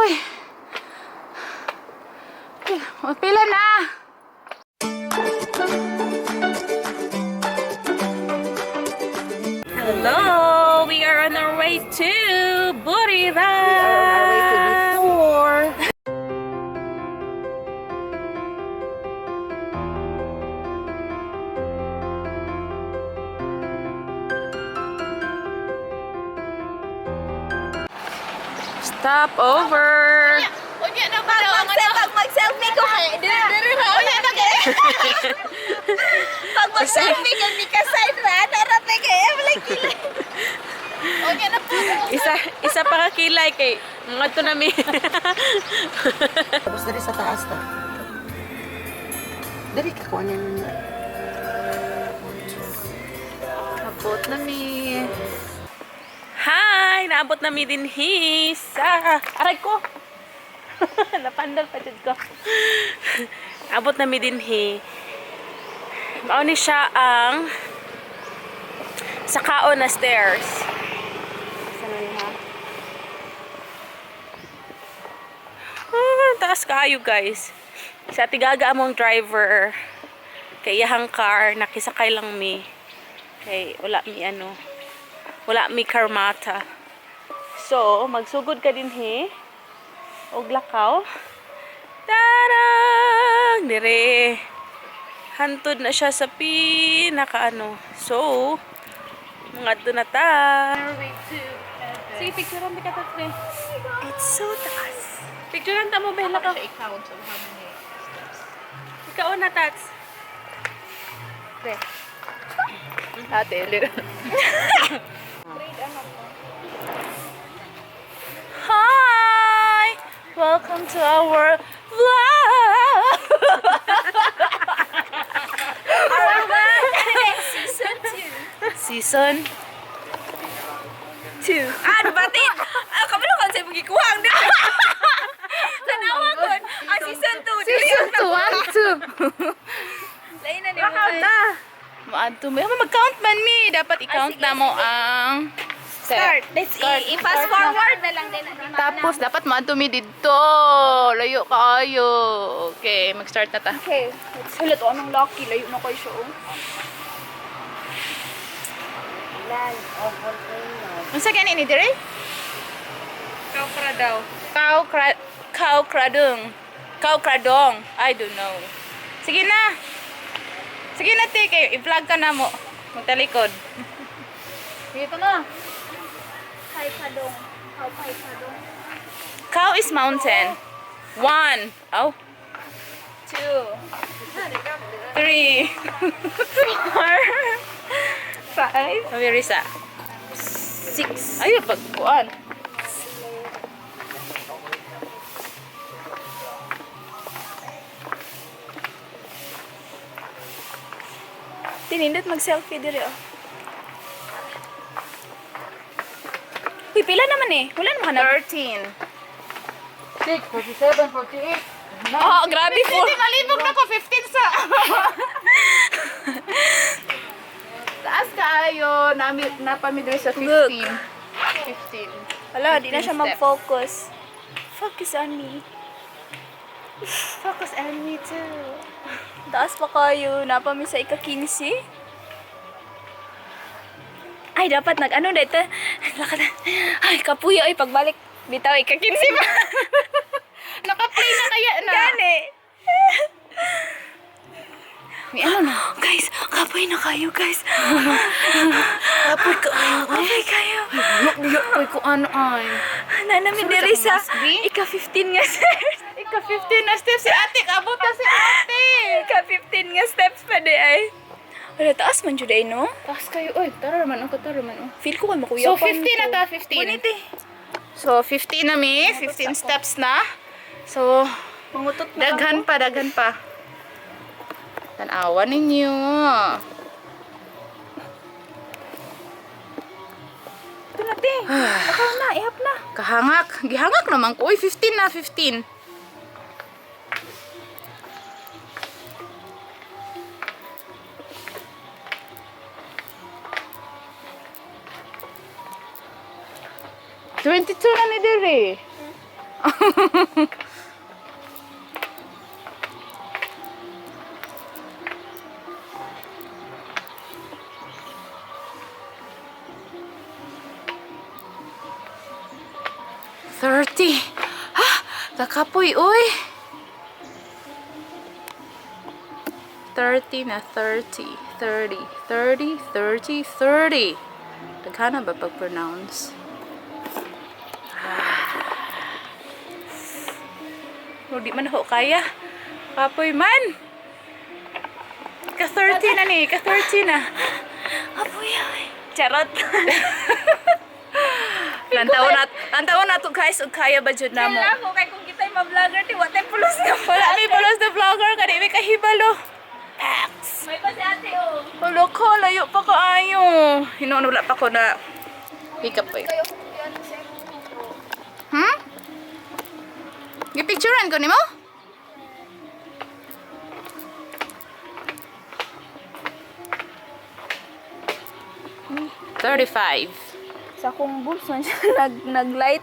Uy. Pila na? Hello! We are on our way to Buriram! Tour. Stop over! Unya na ba daw ang ano? Pag mag-selfie ko kay dire dire ra unya na kay. Pag mag-selfie ka ni ka side ra na ra kay I'm like kilay. Unya na po. Isa pa ka kilay kay mga to nami. Tapos dali sa taas ta. Dali ka kuha niya. Abot na mi. Hi! Naabot na mi din hi sa... Aray ko! Napandal pa jud ko. Abot na mi din hi. Mao ni siya ang sa kaon na stairs. Saan na niya, ha? Ah, taas kaayo, guys. Sa Tigaga among driver kay iyahang car nakisakay lang mi. Kay wala mi ano, wala mi karmata. So, magsugod ka din hi og lakaw. Tarang! Dire. Hantod na siya sa pinaka ano. So, mga na ta. Sige, picturean di ka tatlo. It's so taas. Picturean ta mo, Bella ka. I-count of how many steps. Ikaw na, Tats. Ate, little. Hi! Welcome to our vlog! Season 2. Season 2. Ah, batin. Ah, kabalo kan sa imong gikuha ang dili. Tanawa kon. Ah, season 2. Season 2, 1, 2. Lain na ni mo. na. Maadto mo. Mag-count man mi. Dapat i-count na mo ang Start. Let's i-fast forward na lang din. Tapos dapat maadto mi didto. Layo kaayo. Okay, mag-start na ta. Okay. Let's Hala to anong lucky layo na kayo siya oh. Unsa gani ni dire? Ikaw para daw. Kao kra Kao Kradung. Kao Kradong. I don't know. Sige na. Sige na, te. Kay i-vlog ka na mo. Magtalikod. Dito na. Hi Padong. How Pai Padong. Cow is mountain. One. Oh. 2 Three. 4 5 Sabi Risa. 6. Ay, pagkuan. Tinindot mag-selfie dire oh. Uy, pila naman eh. Wala naman ka na. 13. 6, 47, 48. Oh, grabe po. Hindi, malibog na ko. 15 sa... Taas kaayo. Nami, napamidri sa 15. Look. 15. Wala, di na siya 15 steps. mag-focus. Focus on me. Focus on me too. Taas pa kayo. Napami sa ika-15. Ay, dapat nag-ano na ito. Lakad na. Ay, kapuyo. Ay, pagbalik. Bitaw, ika-15 pa. Naka-play na kaya na. Gani. May ano na. Guys, kapoy na kayo, guys. Kapoy ka. Kapoy kayo. Kapoy ko ano ay. Nanami diri sa Sulod ika-15 nga steps. Ika-15 na steps si ate. Kabot na si ate. Ika-15 nga steps pa di ay. Wala, taas man jud ay, no? Taas kayo. Oy, tara man. Oh, tara man. Oh. Feel ko kay makuyapan So, 15 na ta. 15. Bunit eh. So, 15 na mi. 15 steps na. So, Mangutot na daghan pa, daghan pa. Tanawa ninyo. Ito na, te. Akaw na, ihap na. Kahangak. Gihangak naman ko. Uy, 15 na, 15. 22 na ni Dere. 30. Ha! Kakapoy, uy! 30 na 30, 30, 30, 30, 30. Daghana ba pag-pronounce? Ah. Di man ako kaya. Kapoy man! Ka 30 na ni, ka 30 na. Apoy ay. Charot. Lantaw na to guys, ug kaya ba jud namo? Kailangan ko kay kung kita'y ma-vlogger, ti wa tay pulos nga. Wala mi pulos na vlogger kani mi kahibalo. May pa si ate oh. Wala ko, layo pa kaayo. Hinuon wala pa ko na pick up eh. Kayo kung yan sa imong Hmm? Gipicturean ko nimo? 35, Sa akong bulso siya nag naglight.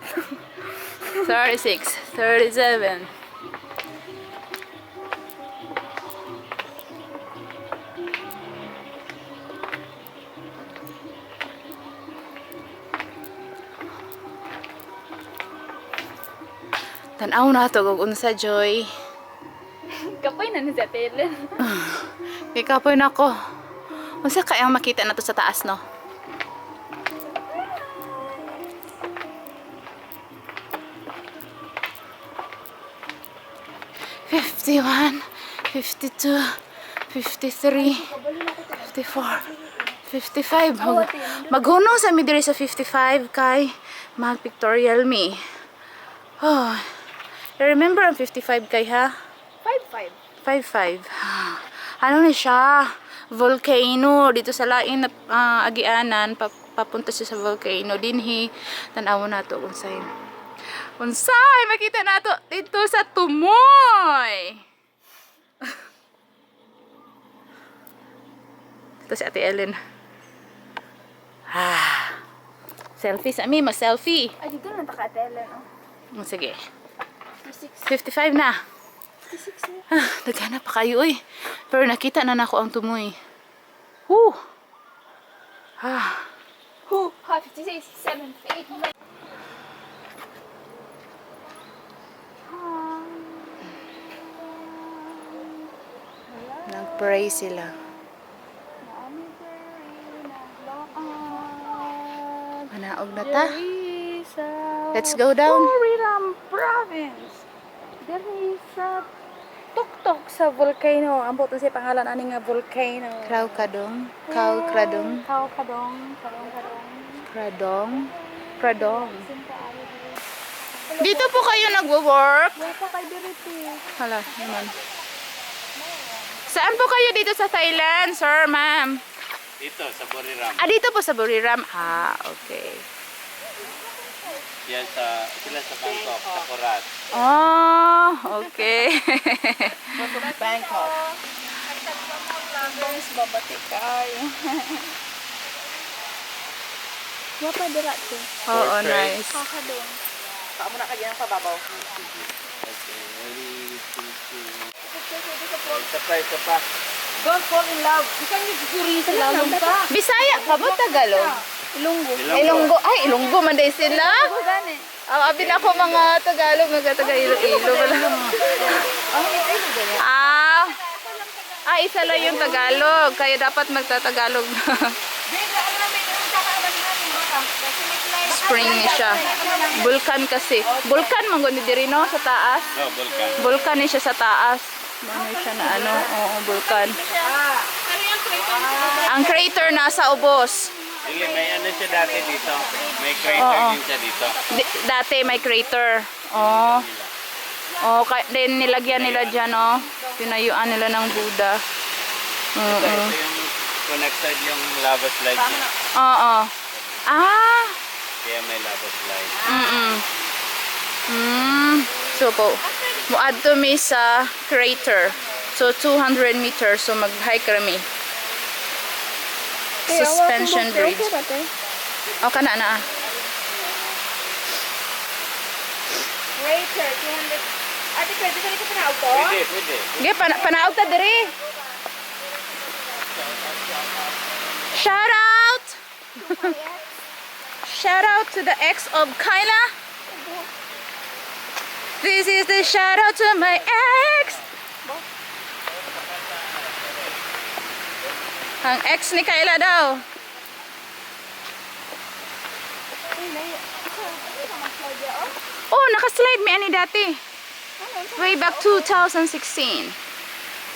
36, 37. Tan-aw na to og unsa, Joy. Kapoy na ni si Ate Ellen. Kay kapoy na ko. Unsa kaya ang makita na to sa taas, no? 51, 52, 53, 54, 55. Maghunong sa mi diri sa 55 kay mag-pictorial mi. Oh, I remember ang 55 kay ha? 5-5. 5-5. Ano na siya? Volcano. Dito sa lain na agianan, papunta siya sa volcano. Dinhi, tanaw na to unsay. Unsay makita na to dito sa Tumoy. Ito si Ate Ellen. Ah. Selfie sa mi, ma-selfie. Ay, dito na ta ka Ate Ellen oh. Sige. 56. 55 na. 56 na. Ah, naghanap pa kayo eh. Pero nakita na nako ang tumoy. Woo! Ah, Hu, ha, 56, 7, 8, 9. Nag-pray sila. Manaog na ta. Let's go down. Buriram Province. Diri sa tuktok sa volcano. Ambot sa pangalan ani nga volcano. Kraw Kadong. Kaw Kradong. Kaw Kadong, Kadong Kadong. Kradong. Kradong. Dito po kayo nagwo-work? Wala kay diri ti. Hala, naman. Saan po kayo dito sa Thailand, sir, ma'am? Dito, sa Buriram. Ah, dito po sa Buriram. Ah, okay. Yan sa, sila sa Bangkok, sa Korat. Oh, okay. Bangkok. Bangs babati kayo. Wapa dira te. Oo, nice. Kaw Kadong. Okay, ready, two, two. Isa pa, isa pa. Don't fall in love. Ikan yung suri sa lalong pa. Bisaya ka ba Tagalog? Ilonggo. Ilonggo. Ay, Ilonggo man day sila. Gani. Ang abi na ako mga Tagalog, mga taga Iloilo pala. Ah, ah, isa lang yung Tagalog. Kaya dapat magtatagalog. Spring ni siya. Vulcan kasi. Vulcan man gud ni diri no sa taas. No, Vulcan. Vulcan ni siya sa taas. Ano siya na ano? Oo, vulcan. Ang crater nasa ubos. Dili, may ano siya dati dito. May crater Oo. din siya dito. Dati may crater. Oo. Oh, then nilagyan nila dyan, oh. Tinayuan nila ng Buddha. Oo. Ito, ito yung connected yung lava slide niya. Oo. Ah! Kaya may lava slide. So po, muadto mi sa crater. So 200 meters, so mag-hike kami. Suspension bridge. Okay ba te? Okay na na. Crater, 200. Ate, pwede sa dito panaog to? Pwede, pwede. Sige, panaog ta diri. Shout out! Shout out to the ex of Kyla. This is the shout out to my ex. Ang ex ni Kyla daw. Oh, nakaslide mi ani dati. Way back 2016.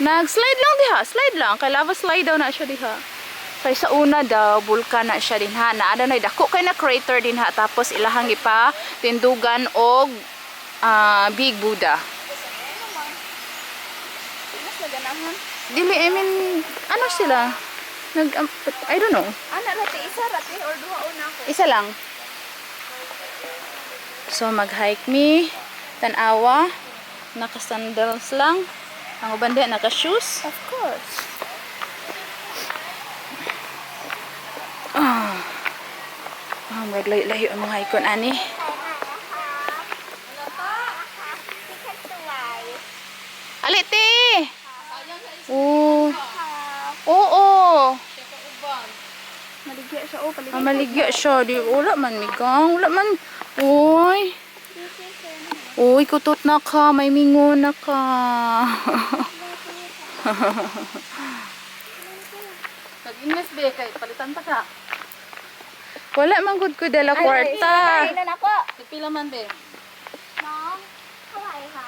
Nag-slide lang diha, slide lang. Kay lava slide daw na siya diha. Kay sa una daw, bulkan na siya din ha. Naada na dako kay na crater din ha. Tapos ilahang ipa tindugan og Big Buddha. Dili, I mean, ano sila? I don't know. Ana, rati, isa rati or duha una ko. Isa lang. So, mag-hike mi. Tanawa. Naka-sandals lang. Ang uban di, naka-shoes. Of course. Ah, murag layo-layo ang mga icon ani. Alite! Oo. Oo. Maligya siya, oh, paligya. Ah, maligya siya. Di, wala man, migang. Wala man. Uy. Uy, kutot na ka. May mingo na ka. Nag-invest be kay palitan ta ka. Wala man gud ko dala kwarta. Ay, na ako. Pila man be? น้องเท่าไหร่คะ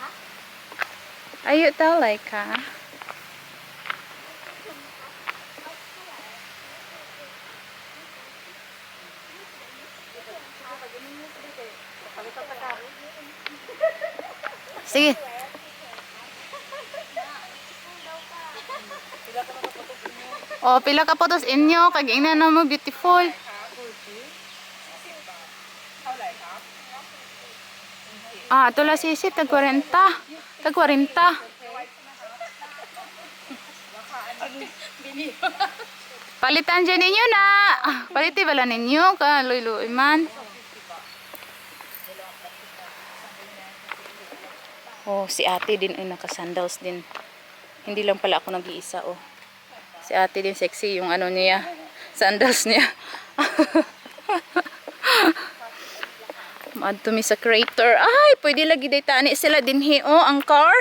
Ayo talay ka. Sige. Oh, pila ka photos inyo kag ingnan na mo beautiful. Ah, tula sisi tag 40. Tag 40. Palitan dyan ninyo na. Ah, paliti bala ninyo ka luy-luy man. Oh, si ate din ay naka-sandals din. Hindi lang pala ako nag-iisa, oh. Si ate din sexy yung ano niya, sandals niya. Maadto mi sa crater. Ay, pwede lagi day tani sila dinhi oh, ang car.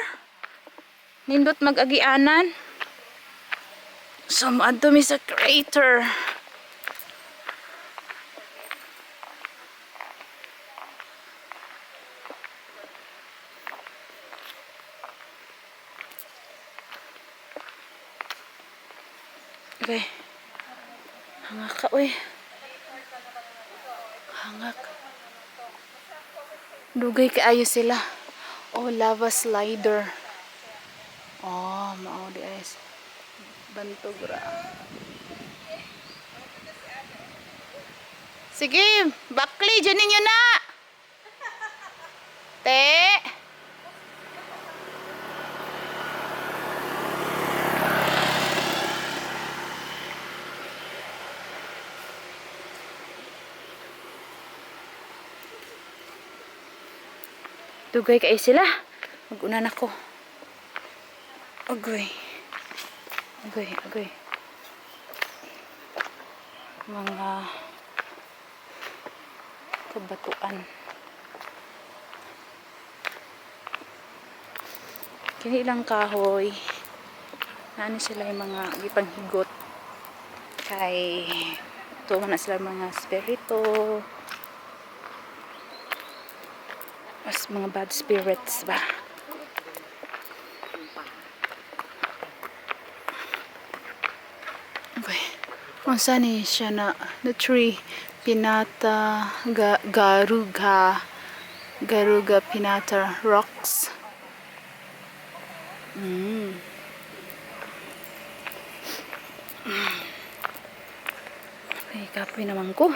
Nindot mag-agianan. So maadto mi sa crater. Okay. Hangak ka, uy. Hangak. Dugay kaayo sila. Oh, lava slider. Oh, mao di ay. Bantog ra. Sige, bakli dyan ninyo na. Te. Dugay kay sila. Mag-una na ko. Agoy. Agoy, agoy. Mga kabatuan. Kini ilang kahoy. Naano sila yung mga gipanghigot kay tuwa na sila mga spirito, mas mga bad spirits ba. Okay. Unsa ni siya na the tree pinata garuga garuga pinata rocks. Ay, kapoy naman ko.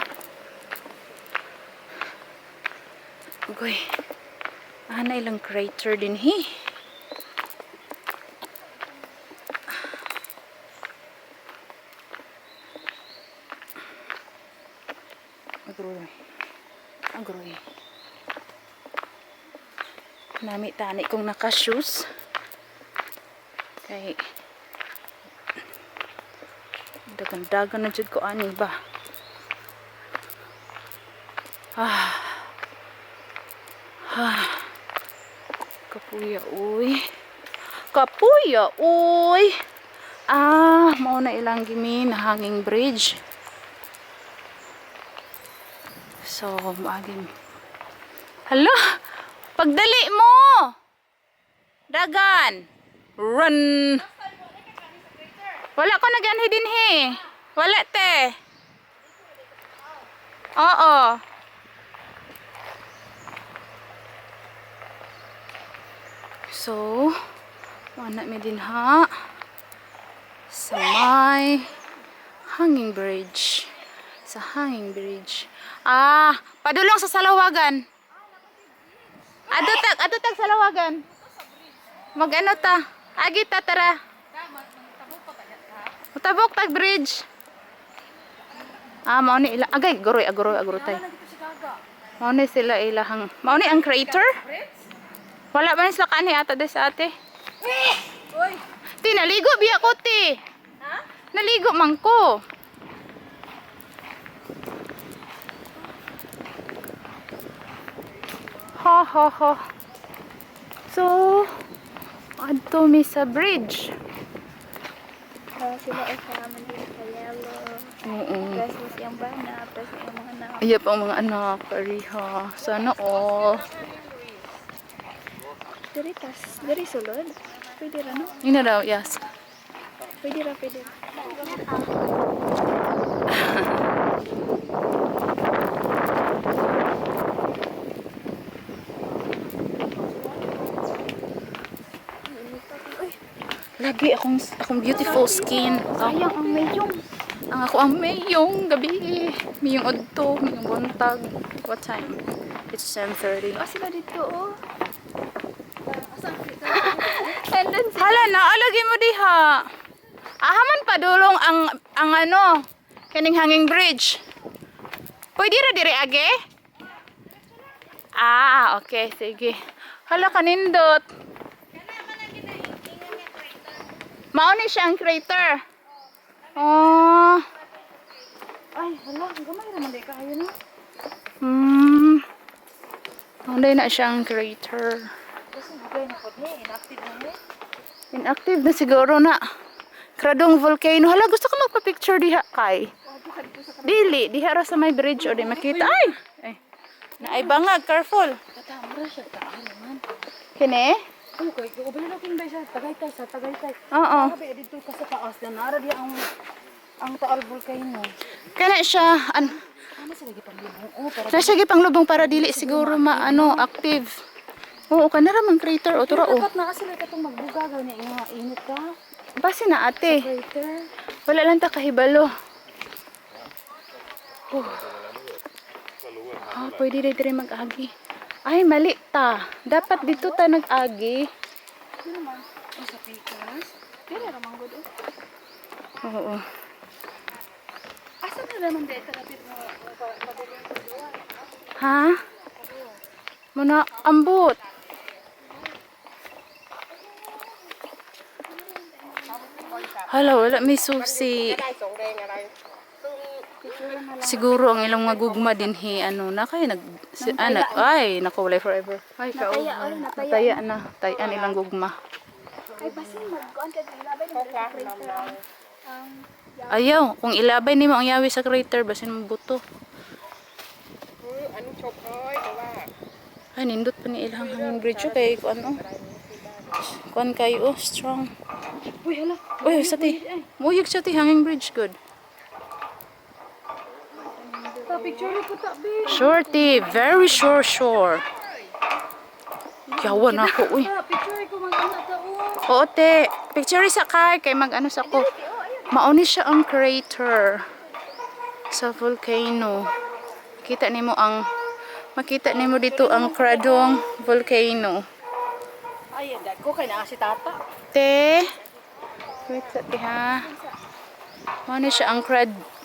Ugoy. Ana ilang crater din hi. Agroy. Agroy. Nami tani kong naka-shoes. Kay dagan-dagan na jud ko ani ba. Ah. Ah. Kapuya uy. Kapuya uy. Ah, mao na ilang gimin hanging bridge. So, maagim. Hala, pagdali mo. Dagan. Run. Wala ko naganhi dinhi. Wala te. Oo. So, wala mi din ha sa may hanging bridge. Sa hanging bridge. Ah, padulong sa Salawagan. Ado tag Salawagan. Mag-ano ta? Agi ta, tara. Mutabok tag bridge. Ah, mao ni ila. Agay, guroy, aguroy, aguroy tay. Mao ni sila ilahang. Mao ni ang crater? Wala ba ni sila kanhi ata des ate? Uy! Ti, naligo biya ko, ti. Ha? Naligo man ko. Ha ha ha. So, adto mi sa bridge. Sila ay karaman din sa yellow. Oo. Plus na siyang bana, plus na yung mga anak. Ayap ang mga anak, pariha. Sana all. Diri tas, diri sulod. Pwede ra no? Yun na daw, yes. Pwede ra, pwede ra. Lagi akong beautiful skin. Sayang ang mayong. Ang ako ang mayong gabi. Mayong odto, mayong buntag. What time? It's 7:30. Oh, sila dito oh. And then Hala na, alagi mo diha. Ahaman padulong ang ano, kining hanging bridge. Pwede ra diri age? Ah, okay, sige. Hala kanindot. Mao ni siya ang crater. Oh. Ay, hala, gamay raman di kayo no. Unday na siya ang crater. Kasi nagay na pod ni, inactive na ni. Inactive na siguro na. Kradong volcano. Hala, gusto ko magpa-picture diha kay. Dili, diha ra sa may bridge o di makita. Ay! Ay. Naay bangag, careful. Katamra siya taal man. Kini? Okay, kung ba king sa Tagaytay sa Tagaytay. Oo. Sabi dito ka sa taas na nara di ang Taal Volcano. Kana siya, an Ano sila gipanglubong? Oh, para na siya gipanglubong para dili siguro maano active. Oo, kana ra man crater o tura o. dapat na sila katong magbuga gani nga init ka. Basi na ate. Crater. Wala lang ta kahibalo. Oh. Ah, pwede rin diri mag-agi. Ay, mali ta. Dapat dito ta nag-agi. Oh, sa pikas. Diri ra man gud oh. Oo. Asa na naman di kalapit mo padulong sa duwa? Ha? Muna, ambot. Hala, wala may susi. Siguro ang ilang magugma din hi ano na kay nag si, ano, ay naku walay forever. Ay ka. Nataya, oy, nataya. Nataya na. Tayan ilang gugma. Ay basin magkuan ka ilabay na diri sa crater ang Ayaw, kung ilabay nimo ang yawi sa crater basin mo buto. Ay, nindot pa ni ilang hanging bridge oh, kay kuan oh. Kuan kayo oh, strong. Uy, hala. Uy, sa ti. Muyag sa ti hanging bridge good. Ta picture ko ta be. Sure ti, very sure sure. Yawa na ako, uy. Ta picture ko mag ana ta oh. Oo, te. Picture sa kay kay mag ano sa ko. Mauni siya ang crater sa volcano. Kita nimo ang makita nimo dito ang Kradong volcano. Ay, ko kay naa si tata. Te. Wait sa te ha. Mauni siya ang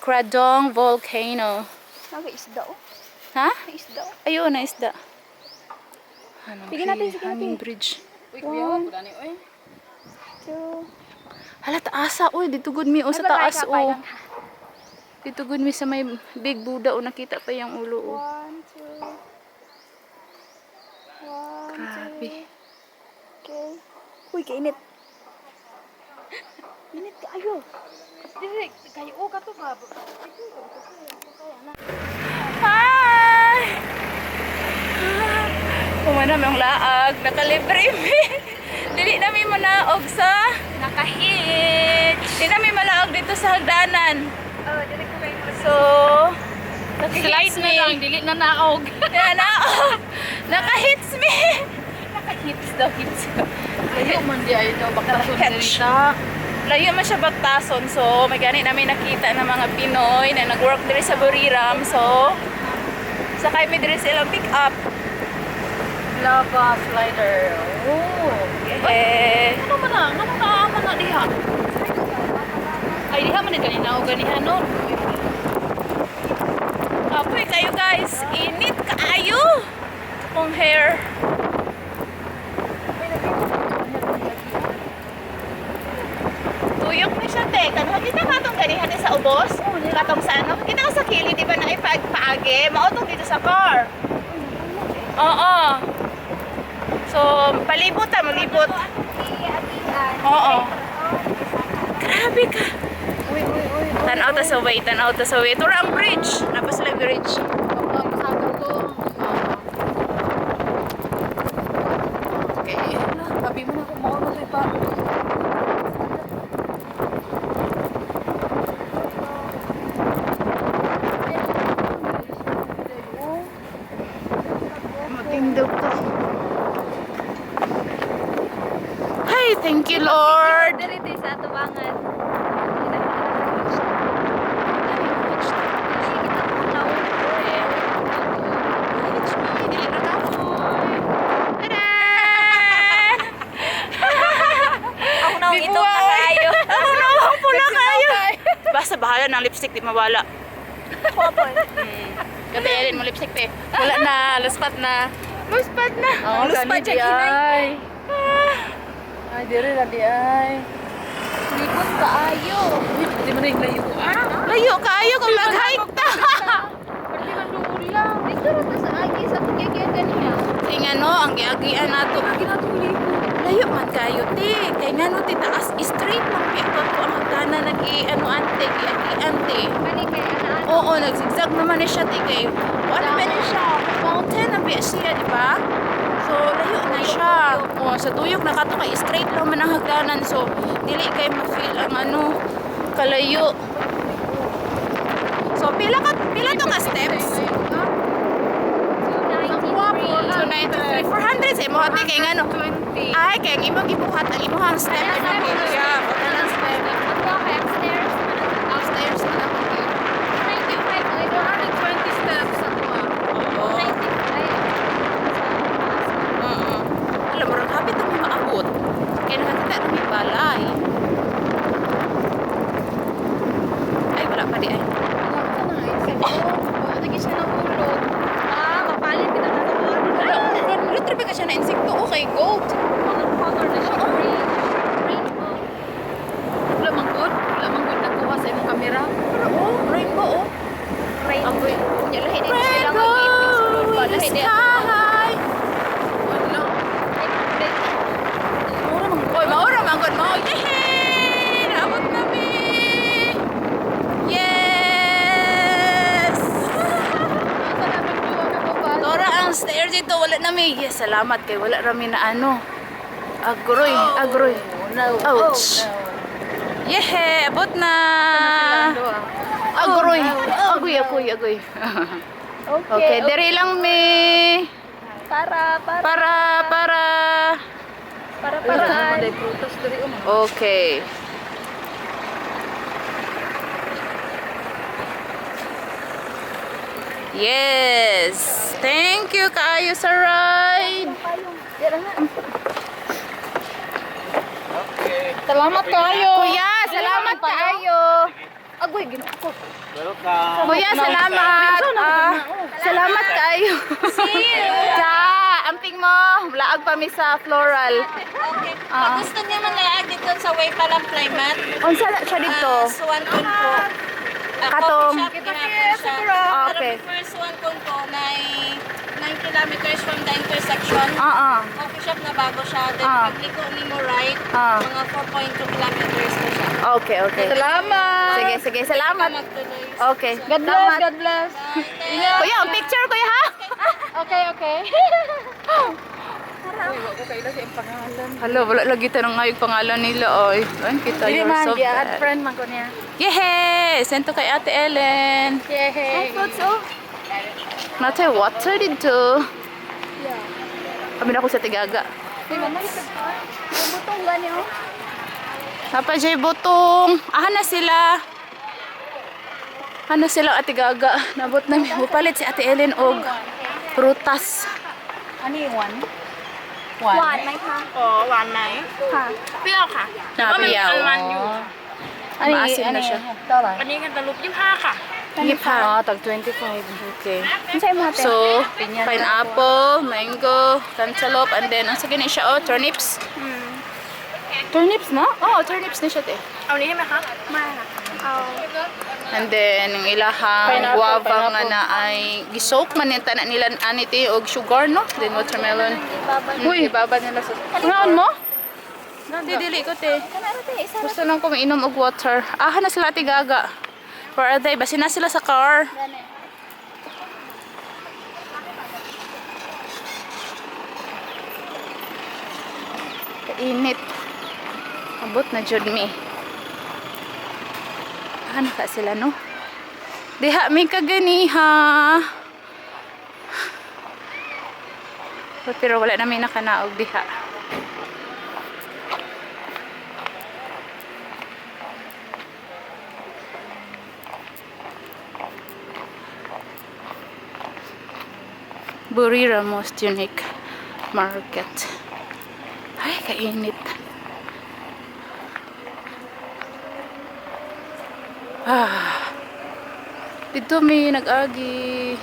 Kradong volcano. Naga isda oh. Ha? May isda oh. Ayun na isda. Ano, Sige natin, sige natin. Hanging bridge. One, two. Hala, taasa. Uy, dito gud mi. Oh, sa Ay, babae taas. ka, Oh. paigang. Dito gud mi sa may big Buddha. Oh, nakita pa yung ulo. Oh. One, two. One, Grabe. two. Okay. Uy, kainit. Init kaayo. Dili, kayo o ka to ba? Hi! Kumana mi ang laag. Nakalibre mi. Dili na mi manaog sa Nakahitch. Dili na mi manaog dito sa hagdanan. Oh, dili ko kayo. So, nakahits Slide na mi. lang, dili na naog. Kaya naog. Nakahits mi. Naka-hits daw, hits. Layo man di ay daw, baktason Catch. diri ta. Layo man siya bagtason. So, may gani namin nakita ng mga Pinoy na nag-work diri sa Buriram. So, sakay mi diri sa ilang pick up. Lava slider. Oh. Eh, Ano man na? Ano na man na diha? Ay diha man ni kanina o ganihan no. Apoy kayo guys, init kaayo. Akong hair. Tuyok na siya, te. Kano kita katong ganihan ni sa ubos? Katong sa ano? Kita ka sa kili, di ba na ipaagpaagi? Mautong dito sa car. Oo. So, palibot ta, malibot. Oo. Grabe ka. Uy, uy, uy. Tanaw ta sa way, tanaw ta sa way. Tura ang bridge. Napa sila bridge. Pasagaw to. Okay. Sabi mo na kung mao na to pa. Matindog to. Hi, thank you, Lord. Dili tayo sa atubangan. Ako na ito Bibuwa, na kayo. Ako na ang pula kayo. Basta bahala ng lipstick, di mawala. Katayarin mo lipstick, te. Wala na, luspat na. Luspad na. Oh, Luspat siya, kinay. Ay. Ay, diri na di ay. Libot kaayo. Uy, pwede mo na yung layo. Ah! Layo kayo kung mag-hike ta. Pwede man doon lang. Dito ra ta sa agi sa tugigian ganiya. Kaya nga no, ang giagian nato. Layo man kayo, te. Kay nga no, te, taas straight man piya ko ang hagdanan nag ano ante, giagian te. Kani kay ana. Oo, nagzigzag naman ni siya, te, kay wala ba ni siya? Mountain na biya siya, di ba? So, layo na siya. O, sa tuyok na kato kay straight lang man ang hagdanan. So, dili kay ma-feel ang ano, kalayo. So, pila to ka steps? 293. 400 sa imo ate kay ngano. 20. Ay, kay ang imong gibuhat ang imong step ay nako. Yeah, Upstairs. upstairs na lang. 420 steps sa tuwa. Oo. Oo. Alam mo, hapit na may maabot. Kaya nakakita na may balay. Ay, wala pa di ay. Lagi siya nahulog. Ah, mapalit kita na to. Wala, lutro ba ka siya na insekto? Okay, gold. Color color na siya. Green. Rainbow. Wala man good. Wala man good nakuha sa imong kamera. Pero oh, rainbow oh. Rainbow. Unya lahi din sila mag-ipig sa Lahi din. sky. Wala. Mura man Oy, maura man gud mo. Yehey! Naabot na mi. Yes! Dora ang stairs dito wala na mi. Yes, salamat kay wala rami na ano. Agroy, agroy. No. Ouch. Yehe, abot na. Agroy. Agoy, agoy, agoy. Okay. Okay, dere lang mi. Para, para, Para, para. para, paraan. Prutas diri oh. Okay. Yes. Thank you kaayo sa ride. Okay. Salamat kayo. Kuya, salamat kaayo. Agoy, ginoo ko. Welcome. Kuya, salamat. Ah, salamat kaayo. See you. Sa amping mo. pa mi sa floral. Okay. Ah. Pag gusto niya man laag dito sa way palang Plymouth. Unsa na siya dito? Ah, Swancon po. Ah, Katong- coffee shop ginapon siya. Ah, Pero okay. before Swancon po, na 9 kilometers from the intersection. Ah, ah. Coffee shop na bago siya. Then pagliko nimo right, mga 4.2 kilometers po siya. Okay. Salamat! Sige, sige. Salamat. Magtuloy. Okay. God bless, God bless. Kuya, ang picture, kuya, ha? Okay. Hala, wala lagi tanong nga yung pangalan nila, oy. Ayun, kita, Dili you're man, so add bad. friend man ko niya. Yehey! Send to kay Ate Ellen. Yehey. Fruits, oh. Natay water dito. Kami na ako sa Tigaga. Di ba, butong gani oh. Napa jay butong. Aha na sila. Ano sila Ate Gaga? Nabot na mi. Mupalit si Ate Ellen og prutas. Ano yung one? One. ไหมคะ อ๋อหวานไหม ค่ะ เปรี้ยวค่ะ Na piyaw. Ano Maasim na siya. อันนี้กันตะลุก25 ค่ะ Hipa. Ah, tag 25. Okay. ไม่ใช่มาแต่ So, pineapple, mango, cantaloupe, and then, ang sige na siya, oh, turnips. Turnips na? Oh, turnips na siya, te. เอานี้ให้ไหมคะ ไม่ค่ะ เอา And then, ang ilahang Pineapple, guava nga pineapple. na ay gisoak man yung tanan nila ani te og sugar, no? Then watermelon. Uy, ibabad nila sa... Ngaon mo? Di, dili ko, te. Gusto lang ko mainom og water. Ah, na sila, Ate Gaga. Where are they? Basi na sila sa car. Kainit. Abot na jud mi. Ano ka sila, no? Diha mi kaganiha. Pero wala na mi nakanaog diha. Burira most unique market. Ay, kainit. Ah. Dito may nag-agi.